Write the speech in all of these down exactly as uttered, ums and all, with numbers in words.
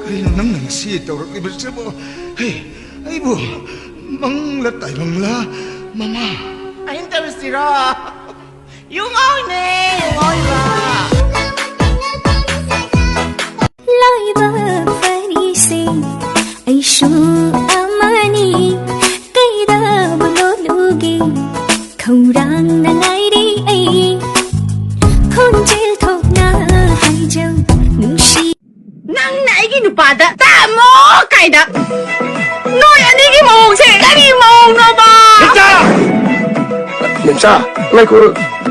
ꯀꯔꯤꯅꯣ ꯅꯪꯅ ꯉꯁꯤ ꯇꯧꯔꯛꯂꯤꯕꯁꯤꯕꯨ? ꯍꯦ, ꯑꯩꯕꯨ ꯃꯪꯂ ꯇꯥꯏꯕꯪꯂ, ꯃꯃꯥ? ꯑꯍꯤꯡ ꯇꯧꯔꯁꯤꯔꯣ? U ꯉꯥꯎꯔꯤꯅꯦ, U ꯉꯥꯎꯔꯤꯕ꯫ ꯂꯥꯏꯕꯛ ꯐꯔꯤꯁꯦ ꯑꯩꯁꯨ ꯑꯃꯅꯤ꯫ ꯀꯩꯗꯕꯨ ꯂꯣꯠꯂꯨꯒꯦ, ꯈꯧꯔꯥꯡꯅ ꯉꯥꯏꯔꯤ ꯑꯩ꯫ ꯈꯣꯟꯖꯦꯜ ꯊꯣꯛꯅ ꯍꯥꯏꯖꯧ ꯅꯨꯡꯁꯤ꯫ ꯅꯪꯅ ꯑꯩꯒꯤ ꯅꯨꯄꯥꯗ "ꯇꯥꯃꯣ" ꯀꯥꯏꯅ꯫ ꯅꯣꯏ ꯑꯅꯤꯒꯤ ꯃꯑꯣꯡꯁꯦ ꯀꯔꯤ ꯃꯑꯣꯡꯅꯣꯕ? ꯃꯦꯝꯆꯥ! ꯃꯦꯝꯆꯥ, ꯉꯥꯏꯈꯣ,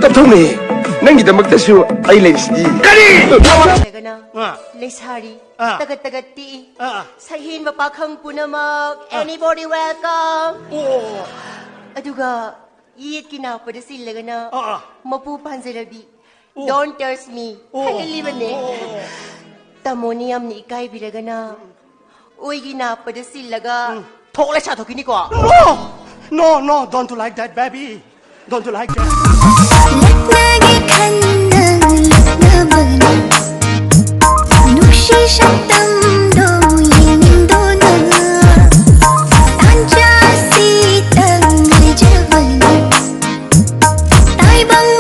ꯇꯞꯊꯧꯅꯦ꯫ ꯅꯪꯒꯤꯗꯃꯛꯇꯁꯨ ꯑꯩ ꯂꯩꯔꯤꯁꯤꯗꯤ꯫ ꯀꯔꯤ? ꯅꯠꯇ꯭ꯔꯒꯅ ꯑꯥ꯫ ꯂꯩꯁꯥꯔꯤ, ꯑꯥ꯫ ꯇꯒꯠ ꯇꯒꯠ ꯇꯦꯛꯏ, ꯑꯥ, ꯑꯥ꯫ ꯁꯛꯍꯦꯟꯕ ꯄꯥꯈꯪ ꯄꯨꯝꯅꯃꯛ, ꯑꯥ꯫ Anybody welcome? ꯑꯣ꯫ ꯑꯗꯨꯒ ꯌꯦꯠꯀꯤ ꯅꯥꯞꯄꯗ ꯆꯤꯜꯂꯒꯅ ꯑꯥ, ꯑꯥ꯫ ꯃꯄꯨ ꯄꯥꯟꯖꯔꯕꯤ, ꯑꯣ꯫ Don't touch me ꯑꯣ꯫ ꯍꯥꯏꯍꯜꯂꯤꯕꯅꯦ꯫ ꯑꯣ꯫ ꯇꯥꯃꯣꯅ ꯌꯥꯝꯅ ꯏꯀꯥꯏꯕꯤꯔꯒꯅ ꯑꯣꯏꯒꯤ ꯅꯥꯞꯄꯗ ꯆꯤꯜꯂꯒ ꯎꯝ꯫ ꯊꯣꯛ ꯂꯩꯁꯥ ꯊꯣꯛꯈꯤꯅꯤꯀꯣ꯫ No! No, no, don't do like that, baby. Don't do like that. ꯅꯛꯅꯒꯦ ꯈꯟꯗꯅ ꯂꯛꯅꯕꯅꯤ꯫ ꯅꯨꯡꯁꯤ ꯁꯛꯇꯝꯗꯣ ꯌꯦꯡꯅꯤꯡꯗꯨꯅ ꯇꯥꯟꯖꯥꯁꯤꯗ ꯉꯥꯏꯖꯕꯅꯤ꯫ ꯇꯥꯏꯕꯪ